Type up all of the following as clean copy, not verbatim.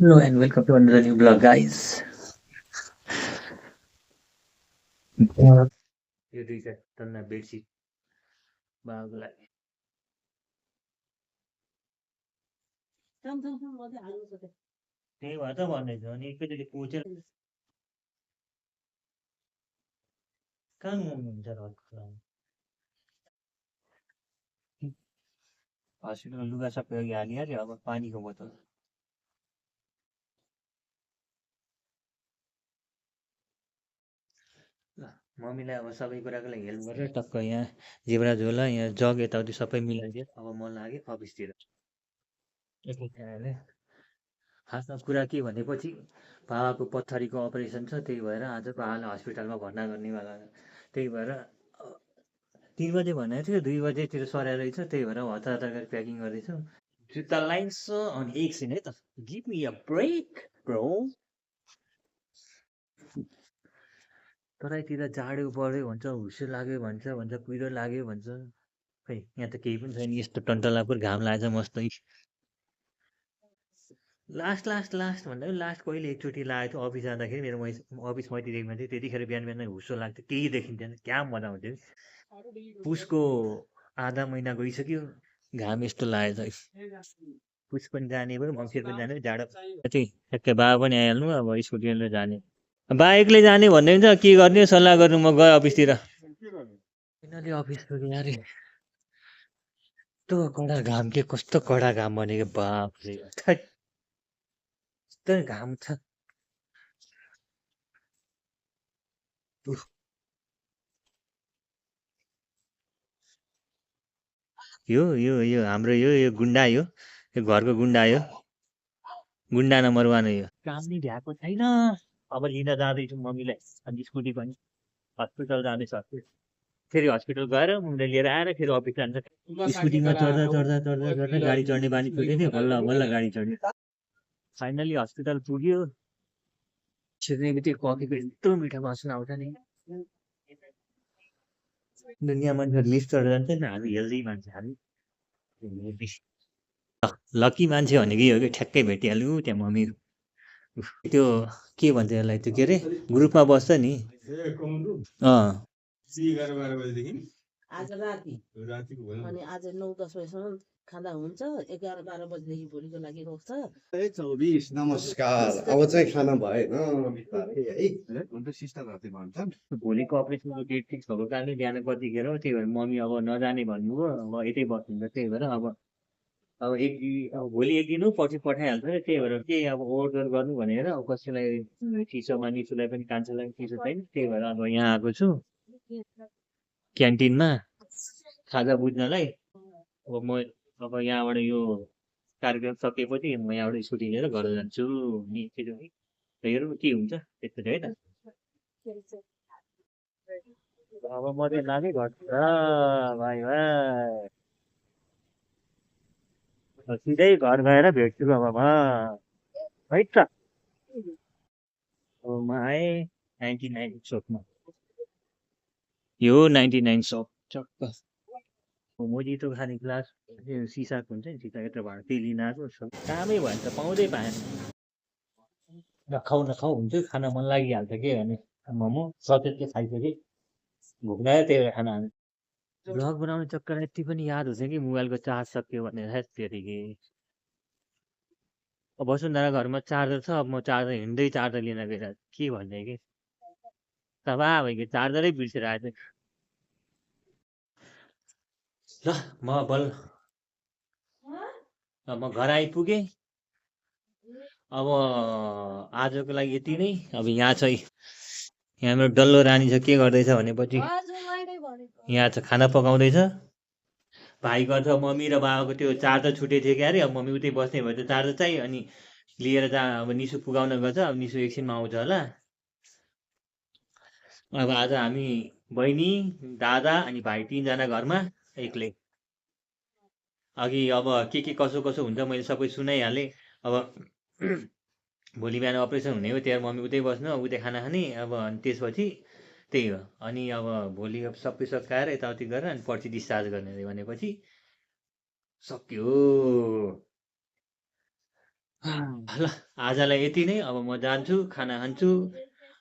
Hello and welcome to another new vlog, guys. यो दुईटा तन्ना bedsheet बाबाको लागि त्यही भएर त भन्दैछु अनि एकैचोटि पोचेर कहाँ घुम्नुहुन्छ र हस्पिटल लुगा सबै अघि हालिहाल्यो अब पानीको बोतल ल मम्मीलाई अब सबै कुराको लागि हेल्प गरेर टक्क यहाँ जेब्रा झोला यहाँ जग यताउति सबै मिलाइदियो अब म लागेँ अफिसतिर एकैछिन खासमा कुरा के भनेपछि बाबाको पथरीको अपरेसन छ त्यही भएर आज बाबालाई हस्पिटलमा भर्ना गर्नेवाला त्यही भएर 3 बजे भनेको थियो 2 बजेतिर सराइ रहेछ त्यही भएर हतार हतार गरी प्याकिङ गर्दैछु जुत्ता लाइन्छ अनि एकछिन है त give me a break bro तराईतिर जाडो बढ्यो भन्छ हुस्से लाग्यो भन्छ कुहिरो लाग्यो भन्छ खै यहाँ त केही पनि छैन यस्तो टन्टलापुर घाम लागेछ मस्तै लास्ट लास्ट लास्ट भन्दा पनि लास्ट कहिले एकचोटि लागेको थियो अफिस जाँदाखेरि मेरो अफिस मैत्रीदेखिमा थियो त्यतिखेर बिहान बिहान हुस्सो लाग्थ्यो केही देखिन्थेन क्या मजा आउँथ्यो पुसको आधा महिना गइसक्यो घाम यस्तो लागेछ पुस पनि जाने भयो मङ्सिर पनि जाने जाडो त्यही ठ्याक्कै बाबा पनि आइहाल्नु अब स्कुटी लिएर जाने बाइकले जाने भन्दै हुन्छ के गर्ने सल्लाह गर्नु म गएँ अफिसतिर फाइनली अफिस पुगेँ अरे कस्तो कडा घाम के कस्तो कडा घाम भनेको बाफरे थैट यस्तो घाम छ उफ, यो हाम्रो यो गुन्डा यो घरको गुन्डा यो गुन्डा नम्बर 1 हो यो काम नि भ्याएको छैन अब लिन जाँदैछु मम्मीलाई अनि स्कुटी पनि हस्पिटल जाँदैछ फेरि हस्पिटल गएर मुम्ले लिएर आएर फेरि अफिस जान्छ स्कुटीमा चढ्दा चढ्दा चढ्दा चढ्दा गाडी चढ्ने बानी छुट्यो थियो बल्ल बल्ल गाडी चढ्यो फाइनली हस्पिटल पुग्यो छिर्ने बित्तिकै कफीको यस्तो मिठो बास्ना आउँछ नि दुनियाँ मान्छेहरू लिफ्ट चढेर जान्छ नि हामी हेल्दी मान्छे हामी लकी मान्छे भनेको यो हो कि ठ्याक्कै भेटिहाल्यो त्यहाँ मम्मी त्यो के भन्छ यसलाई त्यो के अरे ग्रुपमा बस्छ नि अँ आज राति अनि आज 9-10 बजीसम्म खाँदा हुन्छ 11-12 बजीदेखि भोलिको लागि रोक्छ 24 नमस्कार अब चाहिँ खाना भएन है भोलिको अपरेसनको डेट फिक्स भएको कारणले बिहान कतिखेर हो त्यही भएर मम्मी अब नजाने भन्नुभयो अब यतै बस्नुहुन्छ त्यही भएर अब अब भोलि एक दिन हो पछि पठाइहाल्छ अरे त्यही भएर के अब ओहोर गर्नु भनेर अब कसैलाई चिसोमा निसुलाई पनि कान्छेलाई पनि चिसो छैन त्यही भएर अब यहाँ आएको छु क्यान्टिनमा खाजा बुझ्नलाई अब म अब यहाँबाट यो कार्यक्रम सकिएपछि म यहाँबाट स्कुटी लिएर घर जान्छु नि हेरौँ के हुन्छ त्यसपछि है त अब म चाहिँ लाँदै घट्छ भाइ भाइ सिधै घर गएर भेट्छु अब म है त अब म आएँ 99 सपमा यो 99 सप चक्क मोजिटो खाने ग्लास सिसाको हुन्छ नि सिसा यत्रो भाँडा त्यही लिन आएको कामै भयो भने त पाउँदै पाएन नखाउ नखाउ हुन्थ्यो खाना मन लागिहाल्छ के भने मोमो सचेतले खाइसकेँ भोक लाग्यो त्यही भएर खाना हाल्नु भ्लग बनाउने चक्कर यति पनि याद हुन्छ कि मोबाइलको चार्ज सक्यो भनेर त्यतिकै अब वसुन्धरा घरमा चार्जर छ अब म चार्जर हिँड्दै चार्जर लिन गएर के भन्ने कि तबा भयो चार्जरै बिर्सेर आएछ ल म बल म घर आइपुगेँ अब आजको लागि यति नै अब यहाँ चाहिँ यहाँ मेरो डल्लो रानी छ के गर्दैछ भनेपछि यहाँ चाहिँ खाना पकाउँदैछ भाइको अथवा मम्मी र बाबाको त्यो चार्जर छुटेको थियो क्या अरे अब मम्मी उतै बस्ने भयो त्यो चार्जर चाहिँ अनि लिएर अब निसु पुगाउन गएछ अब निसु एकछिनमा आउँछ होला अब आज हामी बहिनी दादा अनि भाइ 3 जना घरमा एक्लै अघि अब के कसो कसो हुन्छ मैले सबै सुनाइहालेँ अब भोलि बिहान अपरेसन हुने हो त्यहाँ मम्मी उतै बस्नु उतै खाना खाने अब अनि त्यसपछि त्यही हो अनि अब भोलि अब सबै सकाएर यताउति गरेर अनि पर्सि डिस्चार्ज गर्ने अरे भनेपछि सक्यो ल आजलाई यति नै। अब म जान्छु, खाना खान्छु,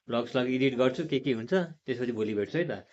भ्लग एडिट गर्छु, के हुन्छ त्यसपछि भोलि भेट्छु है त।